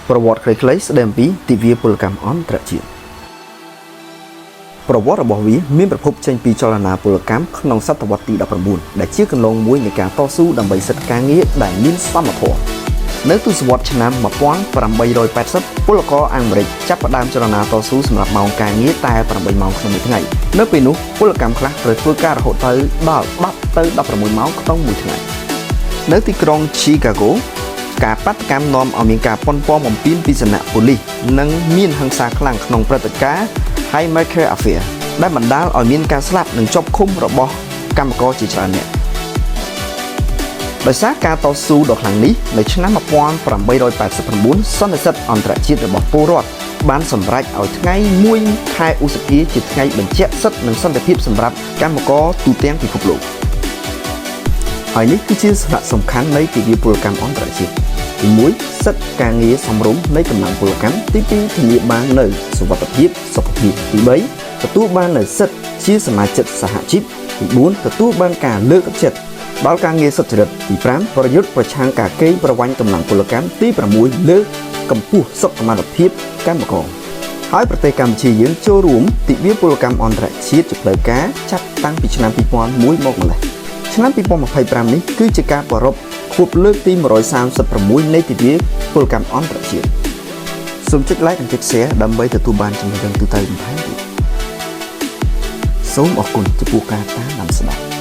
ប្រវត្តិខ្លីៗស្ដីអំពីទិវាពលកម្មអន្តរជាតិប្រវត្តិរបស់វាមានប្រភពចេញពីចលនាពលកម្មក្នុងសតវត្សទី19ដែលជាគន្លងមួយនៃការតស៊ូដើម្បីសិទ្ធិការងារដែលមានសមធម៌នៅទសវត្សរ៍ឆ្នាំ1880ពលករអាមេរិកចាប់ផ្ដើមចលនាតស៊ូសម្រាប់ម៉ោងការងារតែ8ម៉ោងក្នុងមួយថ្ងៃនៅពេលនោះពលកម្មខ្លះត្រូវធ្វើការរហូតទៅដល់10ទៅ16ម៉ោងក្នុងមួយថ្ងៃ នៅទីក្រុង Chicago ការបាតុកម្មនាំឲ្យមានការប៉ុនប៉ងបំពានពីសំណាក់ប៉ូលីសនិងមានហិង្សាខ្លាំងក្នុងព្រឹត្តិការណ៍ Haymarket Affair ដែលបណ្ដាលឲ្យមានការស្លាប់និងជាប់ឃុំរបស់កម្មករជាច្រើនអ្នកដោយសារការតស៊ូដ៏ខ្លាំងនេះនៅឆ្នាំ1889សន្និសីទអន្តរជាតិរបស់ពលរដ្ឋបានសម្រេចឲ្យថ្ងៃ1ខែឧសភាជាថ្ងៃបញ្ជាក់សិទ្ធិនិងសន្តិភាពសម្រាប់កម្មករទូទាំងពិភពលោក ហើយនេះគឺជាសារៈសំខាន់នៃទិវាពលកម្មអន្តរជាតិទី1សិទ្ធិការងារសមរម្យនៃកម្លាំងពលកម្មទី2ធានាបាននូវសុវត្ថិភាពសុខភាពទី3ទទួលបាននូវសិទ្ធិជាសមាជិកសហជីពទី4ទទួលបានការលើកទឹកចិត្តដល់ការងារសុចរិតទី5ប្រយុទ្ធប្រឆាំងការកេងប្រវ័ញ្ចកម្លាំងពលកម្មទី6លើកកម្ពស់សុខុមាលភាពកម្មករហើយប្រទេសកម្ពុជាយើងចូលរួមទិវាពលកម្មអន្តរជាតិជាផ្លូវការចាប់តាំងពីឆ្នាំ2001មកម្ល៉េះ ឆ្នាំ2025នេះគឺជាការប្រារព្ធខួបលើកទី136នៃទិវាពលកម្មអន្តរជាតិសូមចុច Like និងចុច Share ដើម្បីទទួលបានចំណេះដឹងទូទៅបន្ថែមទៀតសូមអរគុណចំពោះការតាមដានស្ដាប់។